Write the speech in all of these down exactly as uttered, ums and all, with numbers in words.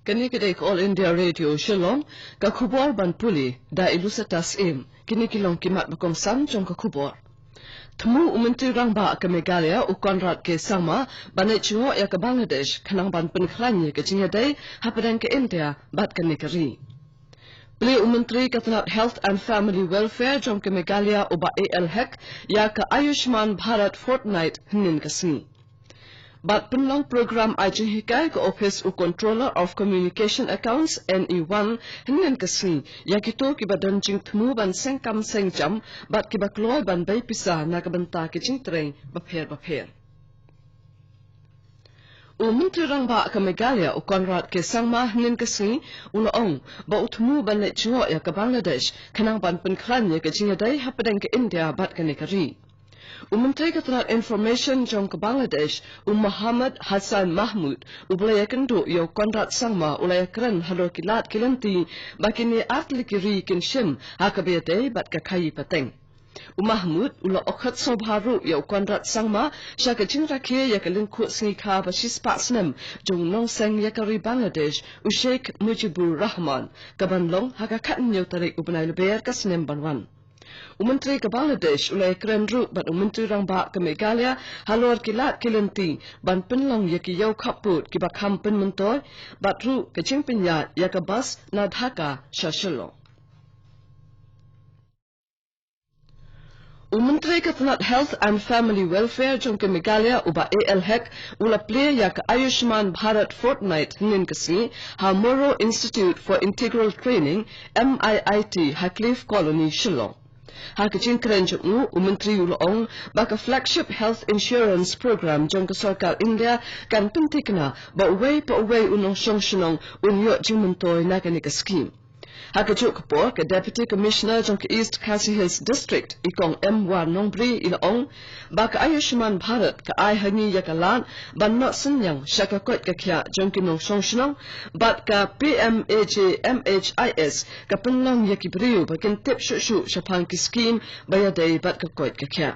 Kane ka dei ka All India Radio Shillong, ka khubor ban pule da i Lucetta Syiem. Kine ki long ki mat ba kongsan jong ka khubor. Thmu u Myntri Rangbah ka Meghalaya u Conrad K Sangma ban leit jngoh ïa ka Bangladesh khnang ban pynkhlaiñ ïa ka jingïadei hapdeng ka India bad kane ka ri. Plie u Myntri ka tnat Health and Family Welfare jong ka Meghalaya u Bah A L Hek ïa ka Ayushman Bharat Fortnight hynnin ka sngi. Bad pynlong program ai jinghikai ka Office u Controller of Communication Accounts, N E one, hynnin ka sngi ïa kito kiba don jingthmu ban seng kam seng jam bad kiba kloi ban bei pisa na ka bynta ki jingtrei bapher bapher. U Myntri Rangbah ka Meghalaya u Conrad K Sangma hynnin ka sngi u la ong ba u thmu ban leit jngoh ïa ka Bangladesh khnang ban pynkhlaiñ ïa ka jingïadei hapdeng ka India bad kane ka ri. U Myntri ka tnat Information jong ka Bangladesh u Mohammad Hassan Mahmud u ba la ïakynduh ïa u Conrad Sangma u la ïakren halor ki lad ki lynti ba kine ar tylli ki ri kin shim ha kaba ïadei bad ka khaii pateng. U Mahmud u la ong khot sngewbha ruh ïa u Conrad Sangma sha ka jingrakhe ïa ka lyngkhuh sngi kha ba shispah snem jong u nongseng ïa ka ri Bangladesh u Sheikh Mujibur Rahman, kaban long ha ka khathynñiew tarik u bnai Lber ka snem ban wan. U Myntri ka Bangladesh u la ïakren ruh bad u Myntri Rangbah ka Meghalaya halor ki lad ki lynti ban pynlong ïa ki ïew khappud kiba kham pynmyntoi bad ruh ka jingpynïaid ïa ka bus na Dhaka sha Shillong. U Myntri ka tnat Health and Family Welfare jong ka Meghalaya u Bah A L Hek u la plie ïa ka Ayushman Bharat Fortnight hynnin ka sngi ha Moro Institute for Integral Training, M I I T, ha Cliff Colony, Shillong. Ha ka jingkren jong u, u Myntri u la ong ba ka Flagship Health Insurance Program jong ka Sorkar India kan pynthikna ba uwei pa uwei u nongshong shnong un ïoh jingmyntoi na kane ka skhim. Ha kajuh ka por, ka Deputy Commissioner jong ka East Khasi Hills District, i Kong M War Nongbri, i la ong ba ka Ayushman Bharat ka ai ha ngi ïa ka lad ban noh synñiang sha ka koit ka khiah jong ki nongshong shnong, bad ka P M A J M H I S ka pynlong ïa ki briew ba kin tip shuh shuh shaphang ki skhim ba ïadei bad ka koit ka khiah.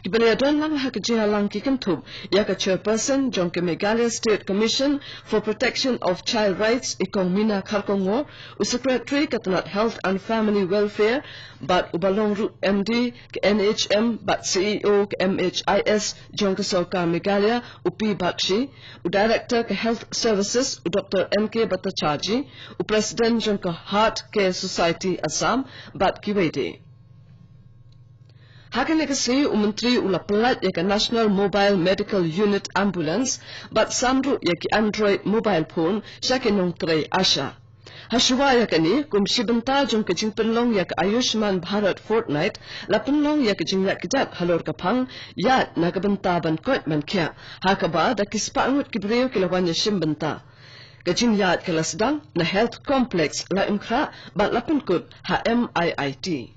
Kiba la ïadon lang ha ka jingïalang ki kynthup ïa ka Chairperson jong ka Meghalaya State Commission for Protection of Child Rights, i Kong Mina Kharkongor, u Secretary ka tnat Health and Family Welfare, bad u ba long ruh M D ka N H M bad C E O ka M H I S jong ka Sorkar Meghalaya, u P Bakshi, u Director ka Health Services, u Doctor N K Bhattacharjee, u President jong ka Heart Care Society Assam, bad kiwei de. Ha kane ka sngi u Myntri u la pyllait ïa ka National Mobile Medical Unit Ambulance bad sam ruh ïa ki Android mobile phone sha ki nongtrei ASHA. Hashuwa ïa kane, kum shi bynta jong ka jingpynlong ïa ka Ayushman Bharat Fortnight, la pynlong ïa ka jingïaid kjat halor ka phang ïaid na ka bynta ban koit ban khiah, ha kaba da ki spah ngut ki briew ki la wan ïashim bynta. Ka jingïaid ka la sdang na Health Complex Laitumkhrah bad la pynkut ha M I I T.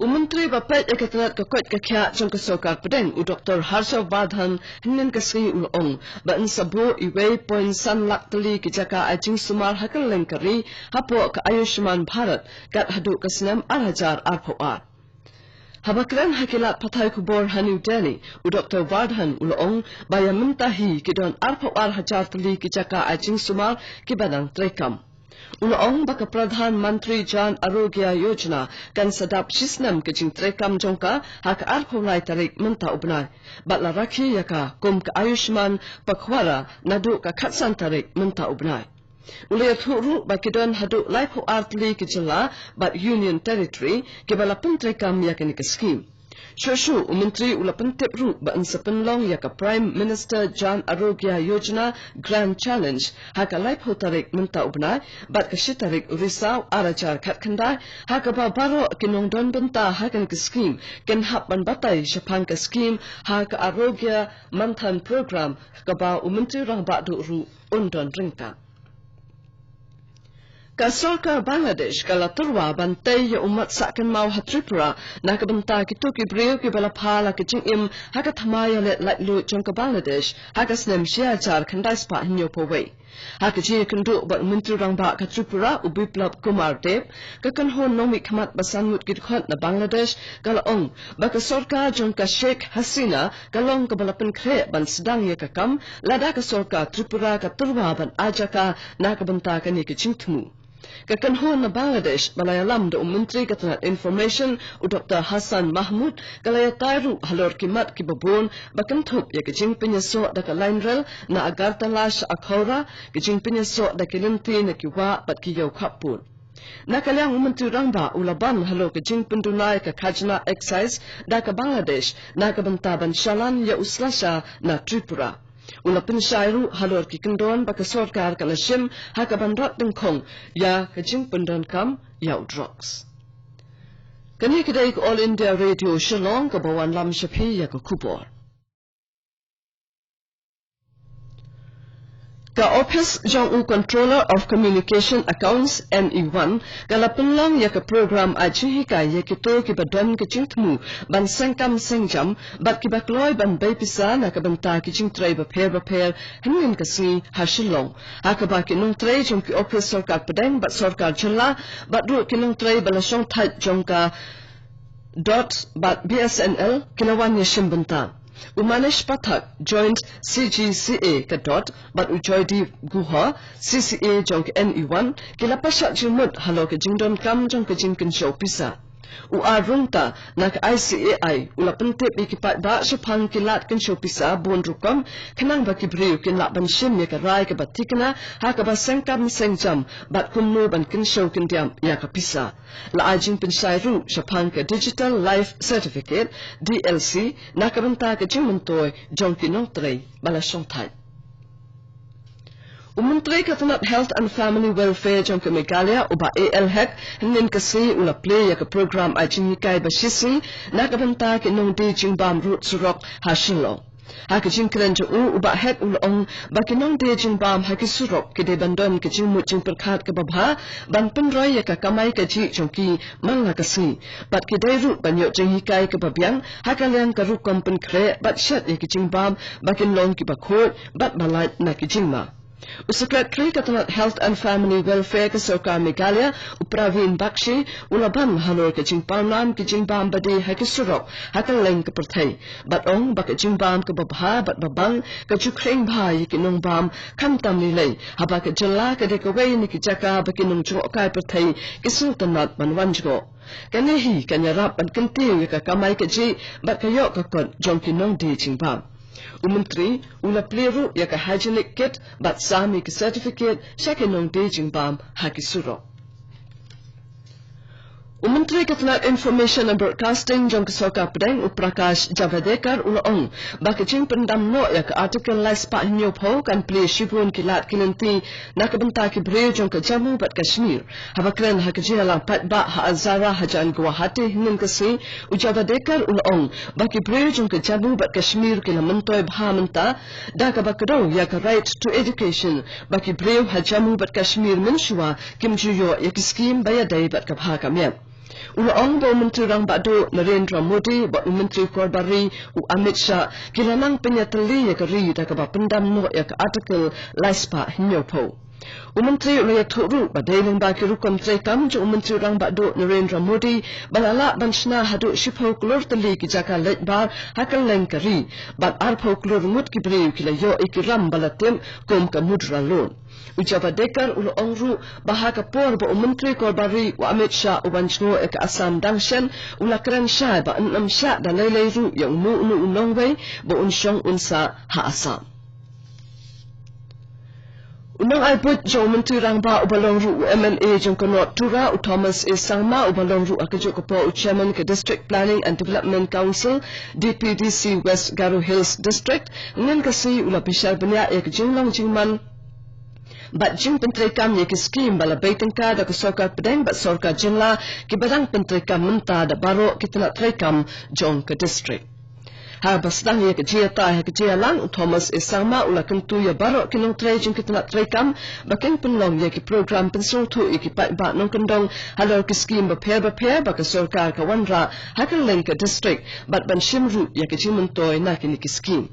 U Myntri ba peit ïa ka tnat ka koit ka khiah jong ka Sorkar Pdeng, u Doctor Harsha Vardhan, hynnin ka sngi u la ong ba yn sa buh uwei point san lak tylli ki jaka ai jingsumar ha kylleng ka ri hapoh ka Ayushman Bharat kat haduh ka snem ar hajar arphew ar. Haba kren ha ki lad pathai khubor ha New Delhi, u Doctor Vardhan u la ong ba ïa mynta hi ki don arphew ar hajar tylli ki jaka ai jingsumar kiba dang treikam. U la ong ba ka Pradhan Mantri Jan Arogya Yojana kan sa dap shi snem ka jingtreikam jong ka ha ka arphew lai tarik mynta u bnai, bad la rakhe ïa ka kum ka Ayushman Pakhwara naduh ka khatsan tarik mynta u bnai. U la ïathuh ruh ba ki don haduh laiphew ar tylli ki jylla bad Union Territory kiba la pyntreikam ïa kane ka skhim. Shuh shuh u Myntri u la pyntip ruh ba yn sa pynlong ïa ka Prime Minister Jan Arogya Yojana Grand Challenge ha ka laiphew tarik mynta u bnai bad ka shi tarik u Risaw ar hajar khatkhyndai, ha kaba baroh ki nongdon bynta ha kane ka skhim kin hap ban batai shaphang ka skhim ha ka Arogya Manthan Program, kaba u Myntri Rangbah Duh ruh un don ryngkat. Ka Sorkar Bangladesh ka la tyrwa ban tei ïa u mat sah kynmaw ha Tripura na ka bynta kito ki briew kiba la pha la ka jingim ha ka thma ïaleh laitluid jong ka Bangladesh ha ka snem shi hajar khyndai spah hynñiewphew wei. Ha ka jingïakynduh bad u Myntri Rangbah ka Tripura u Biplab Kumar Deb, ka kynhun nongmihkhmat ba san ngut ki dkhot na Bangladesh ka la ong ba ka sorkar jong ka Sheikh Hasina ka long kaba la pynkhreh ban sdang ïa ka kam lada ka sorkar Tripura ka tyrwa ban ai jaka na ka bynta kane ka jingthmu. Ka kynhun na Bangladesh ba la ïalam da u Myntri ka tnat Information u Doktor Hassan Mahmud ka la ïatai ruh halor ki mat kiba bun ba kynthup ïa ka jingpynïasoh da ka lain rel na Agartala sha Akhoury, ka jingpynïasoh da ki lynti na ki wah bad ki ïew khappud. Na ka liang u Myntri Rangbah u la ban halor ka jingpynduna ïa ka khajna excise da ka Bangladesh na ka bynta ban shalan ïa u slasha na Tripura. U la pynshai ruh halor ki kyndon ba ka sorkar ka la shim ha kaban rat dyngkhong ïa ka jingpyndonkam ïa u drugs. Kane ka dei ka All India Radio Shillong kaba wanlam sha phi ïa ka khubor. Ka ophis jong u Controller of Communication Accounts, N E one, ka la pynlong ïa ka program ai jinghikai ïa kito kiba don ka jingthmu ban seng kam seng jam bad kiba kloi ban bei pisa na ka bynta ki jingtrei bapher bapher hynnin ka sngi ha Shillong, ha kaba ki nongtrei jong ki ophis sorkar pdeng bad sorkar jylla bad ruh ki nongtrei ba la shongthait jong ka DOT bad B S N L ki la wan ïashim bynta. U Manish Pathak, Joint C G C A ka DOT, bad u Joydeep Guha, C C A jong ka N E one, ki la pynshad jingmut halor ka jingdonkam jong ka jingkynshew pisa. U R Rungta na ka I C A I u la pyntip ïa ki paidbah shaphang ki lad kynshew pisa bun rukom khnang ba ki briew kin lah ban shim ïa ka rai kaba thikna ha kaba seng kam seng jam bad kumno ban kynshew kyndiap ïa ka pisa. La ai jingpynshai ruh shaphang ka Digital Life Certificate, D L C, na ka bynta ka jingmyntoi jong ki nongtrei ba la shongthait. U Myntri ka tnat Health and Family Welfare jong ka Meghalaya u Bah A L Hek hynnin ka sngi u la plie ïa ka program ai jinghikai ba shisngi na ka bynta ki nongdie jingbam rud surok ha Shillong. Ha ka jingkren jong u, u Bah Hek u la ong ba ki nongdie jingbam ha ki surok ki dei ban don ka jingmut jingpyrkhat kaba bha ban pynroi ïa ka kamai kajih jong ki man la ka sngi bad ki dei ruh ban ïoh jinghikai kaba biang ha ka liang ka rukom pynkhreh bad shet ïa ki jingbam ba kin long kiba khuid bad ba lait na ki jingma. U Secretary ka tnat Health and Family Welfare ka Sorkar Meghalaya u Praveen Bakshi u la ban halor ka jingpawnam ki jingbam ba die ha ki surok ha kylleng ka pyrthei bad ong ba ka jingbam kaba bha bad ba bang ka ju khring bha ïa ki nongbam khamtam lei lei haba ka jylla ka dei kawei na ki jaka ba ki nongjngohkai pyrthei ki sngewtynnat ban wan jngoh. Kane hi kan ïarap ban kyntiew ïa ka kamai kajih bad ka ïoh ka kot jong ki nongdie jingbam. U Myntri u la plie ruh ïa ka hygienic kit bad sam ïa ki certificate sha ki nongdie jingbam ha ki surok. U Myntri ka tnat Information and Broadcasting jong ka Sorkar Pdeng u Prakash Javadekar u la ong ba ka jingpyndam noh ïa ka Article lai spah hynñiew phew kan plie shibun ki lad ki lynti na ka bynta ki briew jong ka Jammu bad Kashmir. Haba kren ha ka jingïalang paidbah ha Azara hajan Guwahati hynnin ka sngi, u Javadekar u la ong ba ki briew jong ka Jammu bad Kashmir ki la myntoi bha mynta da kaba kdew ïa ka Right to Education ba ki briew ha Jammu bad Kashmir mynshuwa kim ju ïoh ïa ki skim ba ïadei bad ka bha ka miat. U la ong ba u Myntri Rangbah Duh Narendra Modi bad u Myntri Korbar Ri u Amit Shah ki la nang pynïatylli ïa ka ri da kaba pyndam noh ïa ka Article lai spah hynñiew phew. U Myntri u la ïathuh ruh ba dei lyngba ki rukom treikam jong u Myntri Rangbah Duh Narendra Modi ba la lah ban shna haduh shiphew klur tylli ki jaka leit bar ha kylleng ka ri bad arphew klur ngut ki briew ki la ïoh ïa ki ram ba la tip kum ka Mudra Loan. U Javadekar u la ong ruh ba ha ka por ba u Myntri Korbar Ri u Amit Shah u wan jngoh ïa ka Assam dang shen, u la kren shai ba yn ym shah da lei lei ruh ïa uno uno u nongwei ba un shong un sah ha Assam. U nongai buit jong u Myntri Rangbah uba long ruh u M L A jong ka North Tura u Thomas A Sangma uba long ruh ha kajuh ka por u Chairman ka District Planning and Development Council, D P D C, West Garo Hills District, hynnin ka sngi u la bishar bniah ïa ka jinglong jingman bad jingpyntreikam ïa ki skim ba la bei tyngka da ka Sorkar Pdeng bad Sorkar Jylla kiba dang pyntreikam mynta da baroh ki tnat treikam jong ka district. Haba sdang ïa ka jingïatai ha ka jingïalang, u Thomas A Sangma u la kyntu ïa baroh ki nongtrei jong ki tnat treikam ba kin pynlong ïa ki program pynsngewthuh ïa ki paidbah nongkyndong halor ki skim bapher bapher ba ka sorkar ka wanrah ha kylleng ka district bad ban shim ruh ïa ka jingmyntoi na kine ki skim.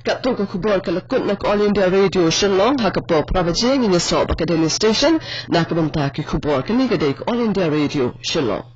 Katto ka khubor ka la kut na ka All India Radio Shillong, ha ka por phra baje ngin ïasoh bad ka Delhi Station na ka bynta ki khubor. Kane ka dei ka All India Radio Shillong.